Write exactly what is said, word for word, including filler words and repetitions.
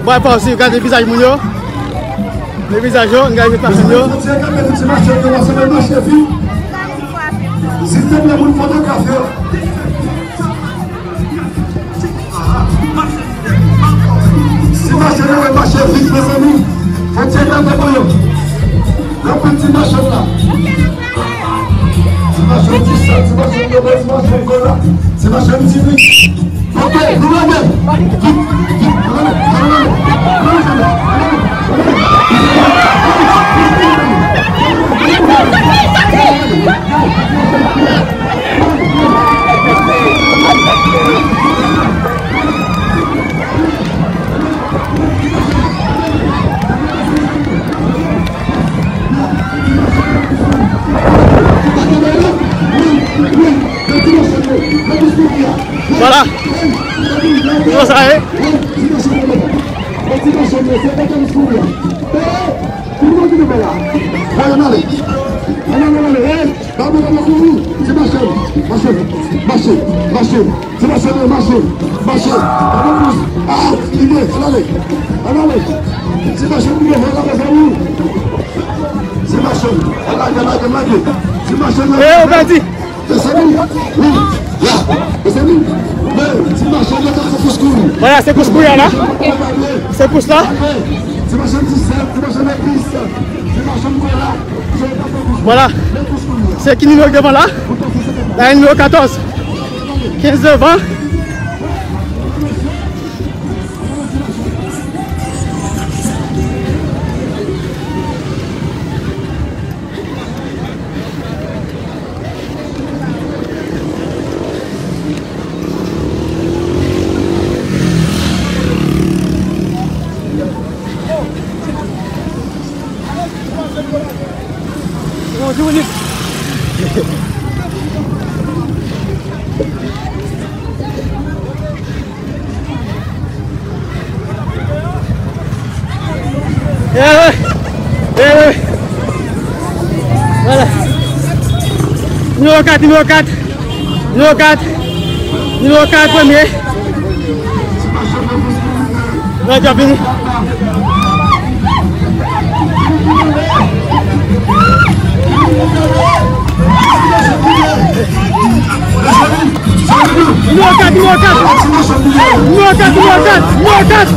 Bon, pa osi, gade vizaj moun yo. Gade vizaj yo, gade vizaj moun yo. Silteple, moun fotografe yo. Ti machann yo, mache vit, mezanmi. Fò ti gade pou yo. Yon pil ti machann la. Ti machann ti sal, ti machann dobo, ti machann kola, ti machann ti vit. Ok, nou lage. Vit, vit, nou lage, nou lage. Vwala. Kòman sa ye? Voye n ale. Ann ale, ann ale, ann ale. Hey! Vamos, vamos, kouri. Ti machann, machann, mache, mache. Ti machann, mache, mache. Vamos, kouri. Ah, li vle, ann ale. Ann ale. Ti machann, li vle, ann ale, zanmi. Ti machann, ann lage, ann lage, ann lage. Ti machann, eh, ou pèdi. Mezanmi, wi, la. Mezanmi, men, ti machann, yo ka fè kous kouri. Vwala, se kous kouri la. Se kous la. Ti machann ti sèl, ti machann epis, ti machann kola. Vwala. Se ki nimewo k devan la? La, nimewo katòz. Kenz devan. Eh, eh. Vwala. Nimewo kat, nimewo kat. Nimewo kat. Nimewo kat, premye. Nan djòb vini. Nimewo kat, nimewo kat. Nimewo kat, nimewo kat, nimewo kat. Nimewo kat, nimewo kat, nimewo kat.